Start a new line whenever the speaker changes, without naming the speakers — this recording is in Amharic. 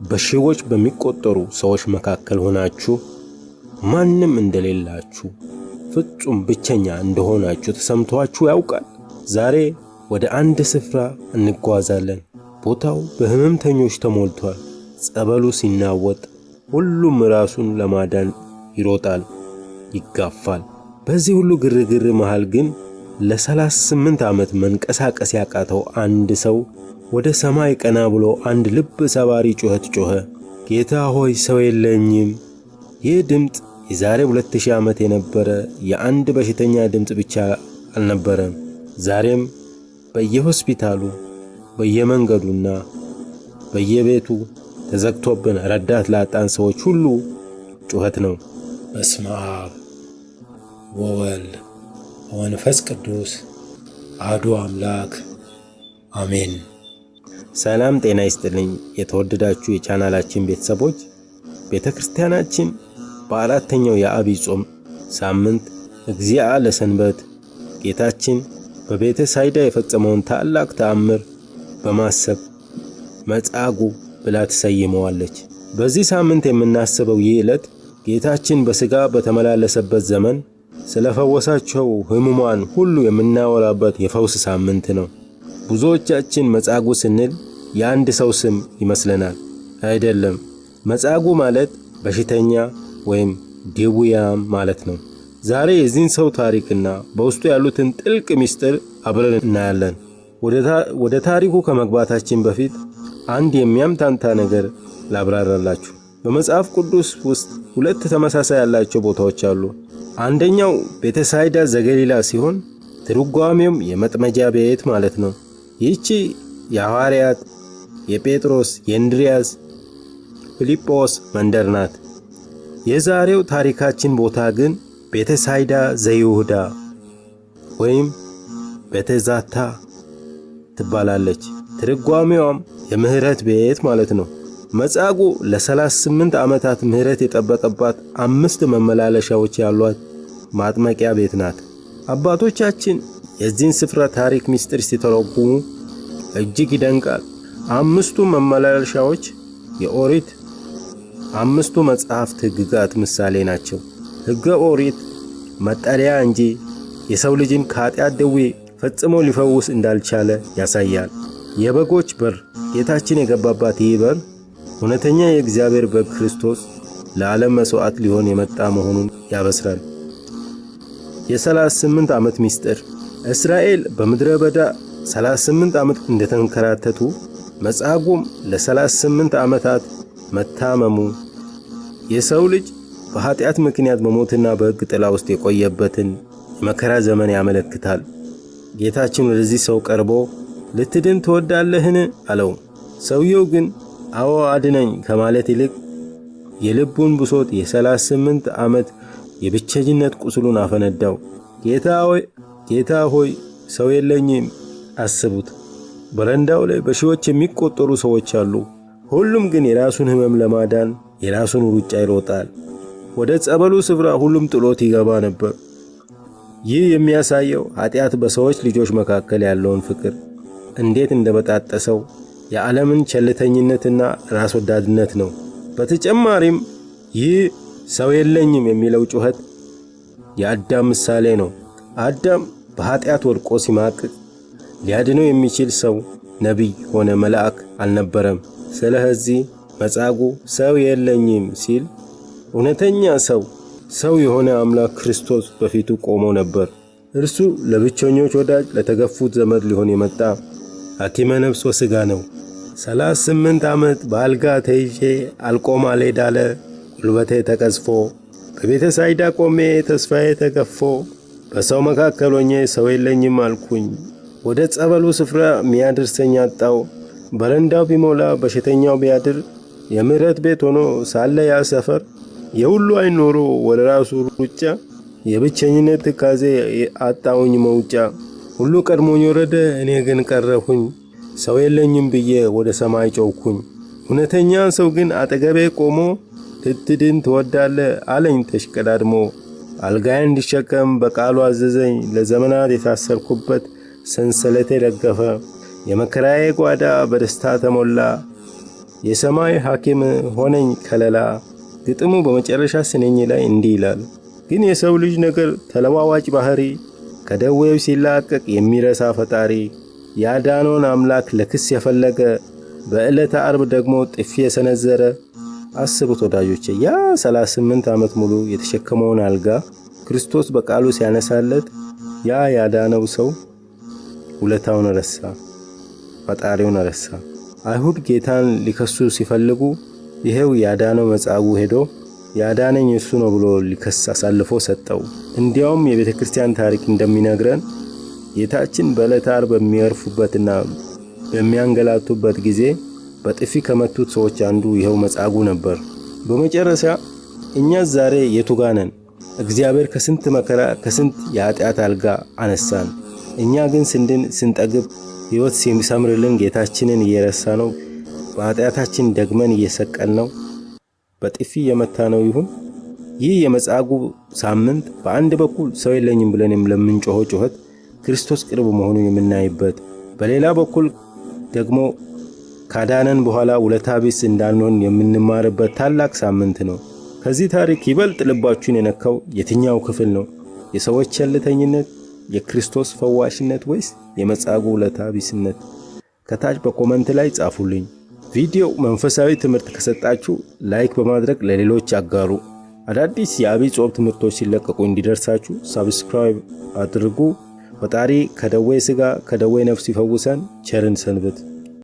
በሺዎች በሚቆጠሩ ሰዎች መካከል ሆናችሁ ማንም እንደሌላችሁ ፍጹም ብቸኛ እንደሆናችሁ ተሰምቷችሁ ያውቃል? ዛሬ ወደ አንድ ስፍራ እንጓዛለን። ቦታው በሕመምተኞች ተሞልቷል። ጸበሉ ሲናወጥ ሁሉም ራሱን ለማዳን ይሮጣል፣ ይጋፋል። በዚህ ሁሉ ግርግር መሃል ግን ለ38 ዓመት መንቀሳቀስ ያቃተው አንድ ሰው ወደ ሰማይ ቀና ብሎ አንድ ልብ ሰባሪ ጩኸት ጮኸ። ጌታ ሆይ ሰው የለኝም። ይህ ድምፅ የዛሬ 2000 ዓመት የነበረ የአንድ በሽተኛ ድምፅ ብቻ አልነበረም። ዛሬም በየሆስፒታሉ፣ በየመንገዱና በየቤቱ ተዘግቶብን ረዳት ላጣን ሰዎች ሁሉ ጩኸት ነው።
በስመ አብ ወወልድ ወመንፈስ ቅዱስ አሐዱ አምላክ አሜን።
ሰላም ጤና ይስጥልኝ። የተወደዳችሁ የቻናላችን ቤተሰቦች፣ ቤተ ክርስቲያናችን በአራተኛው የዐቢይ ጾም ሳምንት እግዚአ ለሰንበት ጌታችን በቤተ ሳይዳ የፈጸመውን ታላቅ ተአምር በማሰብ መጻጉዕ ብላ ትሰይመዋለች። በዚህ ሳምንት የምናስበው ይህ ዕለት ጌታችን በሥጋ በተመላለሰበት ዘመን ስለፈወሳቸው ሕሙማን ሁሉ የምናወራበት የፈውስ ሳምንት ነው። ብዙዎቻችን መጻጉዕ ስንል የአንድ ሰው ስም ይመስለናል። አይደለም። መጻጉዕ ማለት በሽተኛ ወይም ድውያም ማለት ነው። ዛሬ የዚህን ሰው ታሪክና በውስጡ ያሉትን ጥልቅ ምስጢር አብረን እናያለን። ወደ ታሪኩ ከመግባታችን በፊት አንድ የሚያምታንታ ነገር ላብራራላችሁ። በመጽሐፍ ቅዱስ ውስጥ ሁለት ተመሳሳይ ያላቸው ቦታዎች አሉ። አንደኛው ቤተሳይዳ ዘገሊላ ሲሆን ትርጓሜውም የመጥመጃ ቤት ማለት ነው። ይህቺ የሐዋርያት የጴጥሮስ፣ የእንድርያስ፣ ፊልጶስ መንደር ናት። የዛሬው ታሪካችን ቦታ ግን ቤተሳይዳ ዘይሁዳ ወይም ቤተዛታ ትባላለች። ትርጓሜዋም የምህረት ቤት ማለት ነው። መጻጉዕ ለ38 ዓመታት ምህረት የጠበቀባት አምስት መመላለሻዎች ያሏት ማጥመቂያ ቤት ናት። አባቶቻችን የዚህን ስፍራ ታሪክ ምስጢር ሲተረጉሙ እጅግ ይደንቃል። አምስቱ መመላለሻዎች የኦሪት አምስቱ መጽሐፍት ሕግጋት ምሳሌ ናቸው። ሕገ ኦሪት መጠለያ እንጂ የሰው ልጅን ከኃጢአት ደዌ ፈጽሞ ሊፈውስ እንዳልቻለ ያሳያል። የበጎች በር ጌታችን የገባባት ይህ በር እውነተኛ የእግዚአብሔር በግ ክርስቶስ ለዓለም መሥዋዕት ሊሆን የመጣ መሆኑን ያበስራል። የ38 ዓመት ምስጢር። እስራኤል በምድረ በዳ 38 ዓመት እንደተንከራተቱ መጻጉዕም ለ38 ዓመታት መታመሙ የሰው ልጅ በኃጢአት ምክንያት በሞትና በሕግ ጥላ ውስጥ የቆየበትን የመከራ ዘመን ያመለክታል። ጌታችን ወደዚህ ሰው ቀርቦ ልትድን ትወዳለህን? አለው። ሰውየው ግን አዎ አድነኝ ከማለት ይልቅ የልቡን ብሶት የ38 ዓመት የብቸኝነት ቁስሉን አፈነዳው። ጌታ ሆይ ሰው የለኝም። አስቡት፣ በረንዳው ላይ በሺዎች የሚቆጠሩ ሰዎች አሉ። ሁሉም ግን የራሱን ሕመም ለማዳን የራሱን ሩጫ ይሮጣል። ወደ ጸበሉ ስፍራ ሁሉም ጥሎት ይገባ ነበር። ይህ የሚያሳየው ኃጢአት በሰዎች ልጆች መካከል ያለውን ፍቅር እንዴት እንደበጣጠሰው የዓለምን ቸልተኝነትና ራስ ወዳድነት ነው። በተጨማሪም ይህ ሰው የለኝም የሚለው ጩኸት የአዳም ምሳሌ ነው። አዳም በኃጢአት ወድቆ ሲማቅቅ ሊያድነው የሚችል ሰው ነቢይ ሆነ መልአክ አልነበረም። ስለዚህ መጻጉዕ ሰው የለኝም ሲል እውነተኛ ሰው ሰው የሆነ አምላክ ክርስቶስ በፊቱ ቆሞ ነበር። እርሱ ለብቸኞች ወዳጅ፣ ለተገፉት ዘመድ ሊሆን የመጣ ሐኪመ ነፍስ ወሥጋ ነው። 38 ዓመት በአልጋ ተይዤ አልቆም አልሄድ አለ ጉልበቴ ተቀዝፎ፣ በቤተ ሳይዳ ቆሜ ተስፋዬ ተገፎ፣ በሰው መካከል ሆኜ ሰው የለኝም አልኩኝ። ወደ ጸበሉ ስፍራ ሚያደርሰኝ አጣው። በረንዳው ቢሞላ በሽተኛው ቢያድር የምህረት ቤት ሆኖ ሳለ ያ ሰፈር የሁሉ አይን ኖሮ ወደ ራሱ ሩጫ የብቸኝነት ትካዜ አጣውኝ መውጫ። ሁሉ ቀድሞኝ ወረደ፣ እኔ ግን ቀረሁኝ። ሰው የለኝም ብዬ ወደ ሰማይ ጮኽኩኝ። እውነተኛ ሰው ግን አጠገቤ ቆሞ ልትድን ትወዳለህ አለኝ ተሽቀዳድሞ። አልጋዬን እንዲሸከም በቃሉ አዘዘኝ። ለዘመናት የታሰርኩበት ሰንሰለቴ ረገፈ። የመከራዬ ጓዳ በደስታ ተሞላ። የሰማይ ሐኪም ሆነኝ ከለላ። ግጥሙ በመጨረሻ ስንኝ ላይ እንዲህ ይላል። ግን የሰው ልጅ ነገር ተለዋዋጭ ባህሪ፣ ከደዌው ሲላቀቅ የሚረሳ ፈጣሪ፣ ያዳነውን አምላክ ለክስ የፈለገ፣ በዕለተ ዓርብ ደግሞ ጥፊ የሰነዘረ። አስቡት ወዳጆቼ፣ ያ 38 ዓመት ሙሉ የተሸከመውን አልጋ ክርስቶስ በቃሉ ሲያነሳለት ያ ያዳነው ሰው ውለታውን ረሳ፣ ፈጣሪውን ረሳ። አይሁድ ጌታን ሊከሱ ሲፈልጉ ይሄው ያዳነው መጻጉዕ ሄዶ ያዳነኝ እሱ ነው ብሎ ሊከስ አሳልፎ ሰጠው። እንዲያውም የቤተ ክርስቲያን ታሪክ እንደሚነግረን ጌታችን በዕለተ ዓርብ በሚገርፉበትና በሚያንገላቱበት ጊዜ በጥፊ ከመቱት ሰዎች አንዱ ይኸው መጻጉዕ ነበር። በመጨረሻ እኛ ዛሬ የቱ ጋ ነን? እግዚአብሔር ከስንት መከራ ከስንት የኃጢአት አልጋ አነሳን። እኛ ግን ስንድን ስንጠግብ ሕይወት ሲሰምርልን ጌታችንን እየረሳ ነው። በኃጢአታችን ደግመን እየሰቀል ነው፣ በጥፊ የመታ ነው ይሁን። ይህ የመጻጉዕ ሳምንት በአንድ በኩል ሰው የለኝም ብለን ለምንጮኸው ጩኸት ክርስቶስ ቅርብ መሆኑን የምናይበት፣ በሌላ በኩል ደግሞ ካዳነን በኋላ ውለታ ቢስ እንዳንሆን የምንማርበት ታላቅ ሳምንት ነው። ከዚህ ታሪክ ይበልጥ ልባችሁን የነካው የትኛው ክፍል ነው? የሰዎች ቸልተኝነት፣ የክርስቶስ ፈዋሽነት ወይስ የመጻጉዕ ውለታ ቢስነት? ከታች በ comment ላይ ጻፉልኝ። ቪዲዮው መንፈሳዊ ትምህርት ከሰጣችሁ like በማድረግ ለሌሎች አጋሩ። አዳዲስ የዐቢይ ጾም ትምህርቶች ሲለቀቁ እንዲደርሳችሁ subscribe አድርጉ። ፈጣሪ ከደዌ ሥጋ ከደዌ ነፍስ ይፈውሰን። ቸርን ሰንብት።